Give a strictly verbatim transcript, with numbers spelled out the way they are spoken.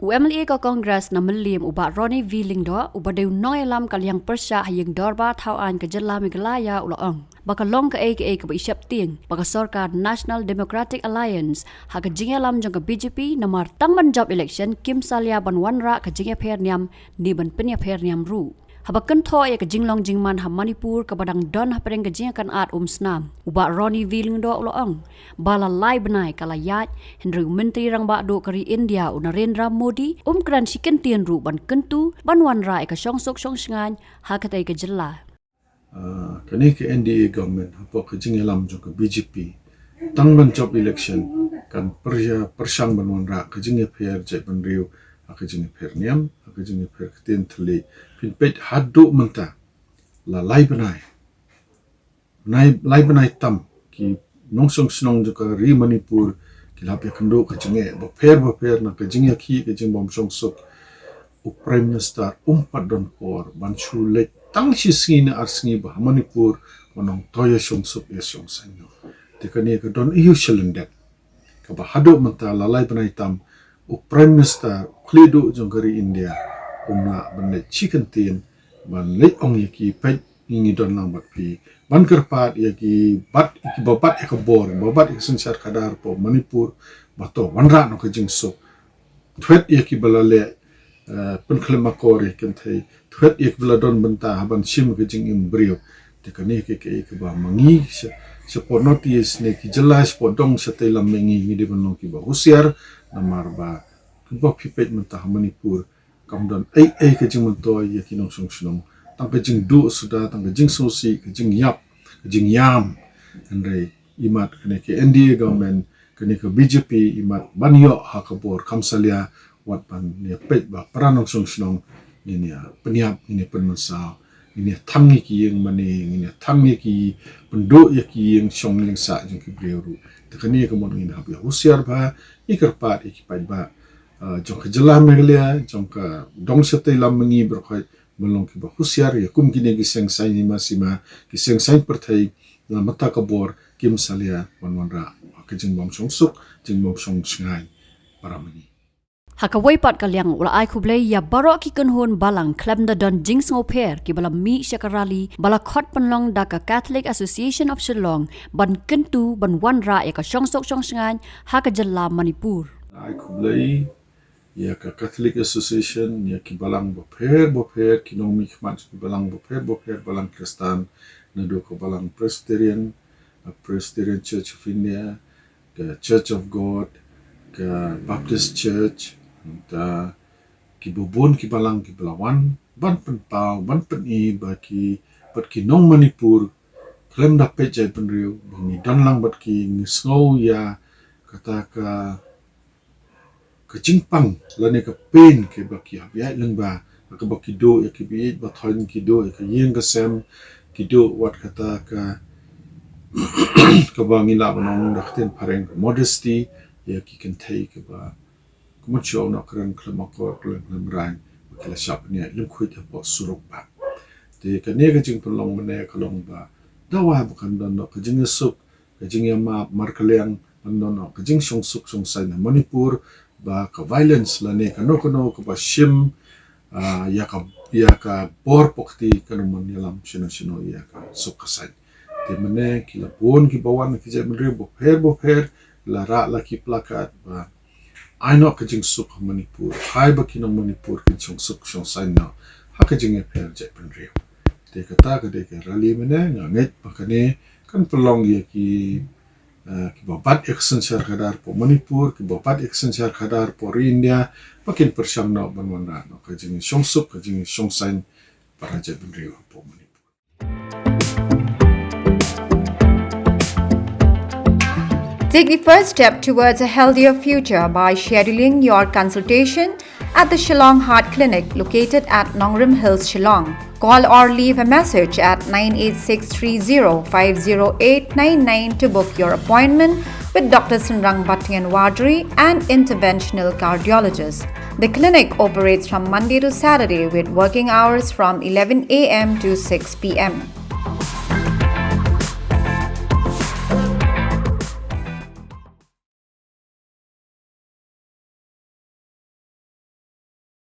U M L A ka Congress na Mylliem u Bah Ronnie V Lyngdoh, uba dei u nongïalam ka liang pyrshah ha ïing dorbar thaw aiñ ka jylla Meghalaya, u la ong ba ka long kaei kaei kaba i sheptieng ba ka sorkar National Democratic Alliance ha ka jingïalam jong ka B J P, namar tang ban jop election kim salia ban wanrah ka jingïapher niam ne ban pynïapher niam ruh. Haba kynthoh ïa ka jinglong jingman ha Manipur kaba dang don hapdeng ka jingïakynad umsnam, u Bah Ronnie V Lyngdoh u la ong ba la lai bnai ka la ïaid, hynrei u Myntri Rangbah Duh ka ri India u Narendra Modi um kren shi kyntien ruh ban kyntu ban wanrah ïa ka shongsuk shongshngaiñ ha katei ka jylla. Ah, kane ka N D A government hapoh ka jingïalam jong ka B J P tang ban jop election kan pyrshang ban wanrah ka jingïapher jaitbynriew ha ka jingïapher niam, ha ka jingïapher ktien thylliej. Phin peit haduh mynta la lai bnai, bnai lai bnai tam ki nongshong shnong jong ka ri Manipur ki la hap ïakynduh ka jingeh bapher bapher na ka jingïakhih, ka jingbym shongsuk. U Prime Minister um pat don por ban shu leit tang shi sngi ne ar sngi bha ha Manipur ban ong to ïa shongsuk ïa shongsaiñ noh. Te kane ka don ïa u shalyndet kaba haduh mynta la lai bnai tam u Prime Minister u khlieh duh jong ka ri India um lah ban leit shi kyntien ban leit ong ïa ki peit ngi ngi don lang bad phi ban kyrpad ïa ki bat, ïa kiba bat ïa ka bor, ba bat ïa ka synshar khadar hapoh Manipur ba to wanrah noh ka jingsuk. Thwet ïa kiba la leh, eh, pynkhlem akor ïa kynthei, thwet ïa kiba la don bynta ha ban shim ka jingim briew. Te kane ka kaei kaba ma ngi sha, shapoh North East ne ki jylla shapoh dong shatei lam ma ngi ngi dei ban long kiba husiar, namar ba kiba phi peit mynta ha Manipur kam don ei ei ka jingmyntoi ïa ki nongshong shnong. Tang ka jingduh suda, tang ka jingsngewsih, ka jingïap, ka jingïam. Hynrei imat kane ka N D A government, kane ka B J P imat ban ïoh ha ka bor kham salia wat ban ïa peit ba para nongshong shnong ngin ïa pynïap, ngin ïa pynmynsaw, ngin ïa thang ïa ki ïing mane, ngin ïa thang ïa ki, pynduh ïa ki ïing shong ïing sah jong ki briew ruh. Te kane ka mut ngin hap ïa husiar bha, ïa kyrpad ïa ki paidbah, ah, jong ka jylla Meghalaya, jong ka dong shatei lam ma ngi baroh khoit, ban long kiba husiar ïa kum kine ki seng saiñ hima sima, ki seng saiñ pyrthei, na mynta ka bor kim salia ban wanrah ka jingbym shongsuk, jingbym shongshngaiñ para ma ngi. Ha kawei pat ka liang u la ai khublei ïa baroh ki kynhun balang khlem da don jingsngewpher kiba la mih sha ka rally ba la khot pynlong da ka Catholic Association of Shillong ban kyntu ban wanrah ïa ka shongsuk shongshngaiñ ha ka jylla Manipur. Ai khublei ïa ka Catholic Association, ïa ki balang bapher bapher, ki nongmihkhmat ki balang bapher bapher, balang Khristan, naduh ka balang Presbyterian, a Presbyterian Church of India, ka Church of God, ka Baptist Church, da ki babun ki balang ki ba la wan ban pynpaw, ban pyni ba ki, bad ki nong Manipur khlem da peit jaitbynriew ba ngi don lang bad ki, ngi sngew ïa kata ka ka jingpang lane ka pain kaba ki hap ïaid lyngba, kaba ki duh ïa ki ba ïeit ba thoiñ, ki duh ïa ka ïing ka sem, ki duh wat kata ka kaba ngi lah ban ong da ka ktien phareng modesty ïa ki kynthei kaba ka mut shuh noh kren khlem akor khlem khlem rang ba ki la shah pynïaid lyngkhuid hapoh surok ba. Te kane ka jingpynlong mynne ka long ba dawa ba kan don noh ka jingïasuk, ka jingïamap markylliang, ban don noh ka jingshongsuk shongsaiñ ha Manipur, ba ka violence lane kano kano kaba shim, ah, ïa ka, ïa ka bor pokti kano man ïalam shano shano ïa ka suk ka saiñ. Te mynne ki la bun kiba wan ki jaitbynriew bapher bapher, la rah la ki placard ba ai noh ka jingsuk ha Manipur, ai ba ki nong Manipur kin shongsuk shongsaiñ noh ha ka jingïapher jaitbynriew. Te kata ka dei ka rally mynne, nga ngeit ba kane kan pynlong ïa ki, eh, kiba bat ïa ka synshar khadar hapoh Manipur, kiba bat ïa ka synshar khadar hapoh ri India, ba kin pyrshang noh ban wanrah noh ka jingshongsuk, ka jingshongsaiñ para jaitbynriew hapoh Manipur. Take the first step towards a healthier future by scheduling your consultation at the Shillong Heart Clinic, located at Nongrim Hills, Shillong. Call or leave a message at nine eight six three zero five zero eight nine nine to book your appointment with Doctor Synrang Battian Wadri, an interventional cardiologist. The clinic operates from Monday to Saturday with working hours from eleven a m to six p m.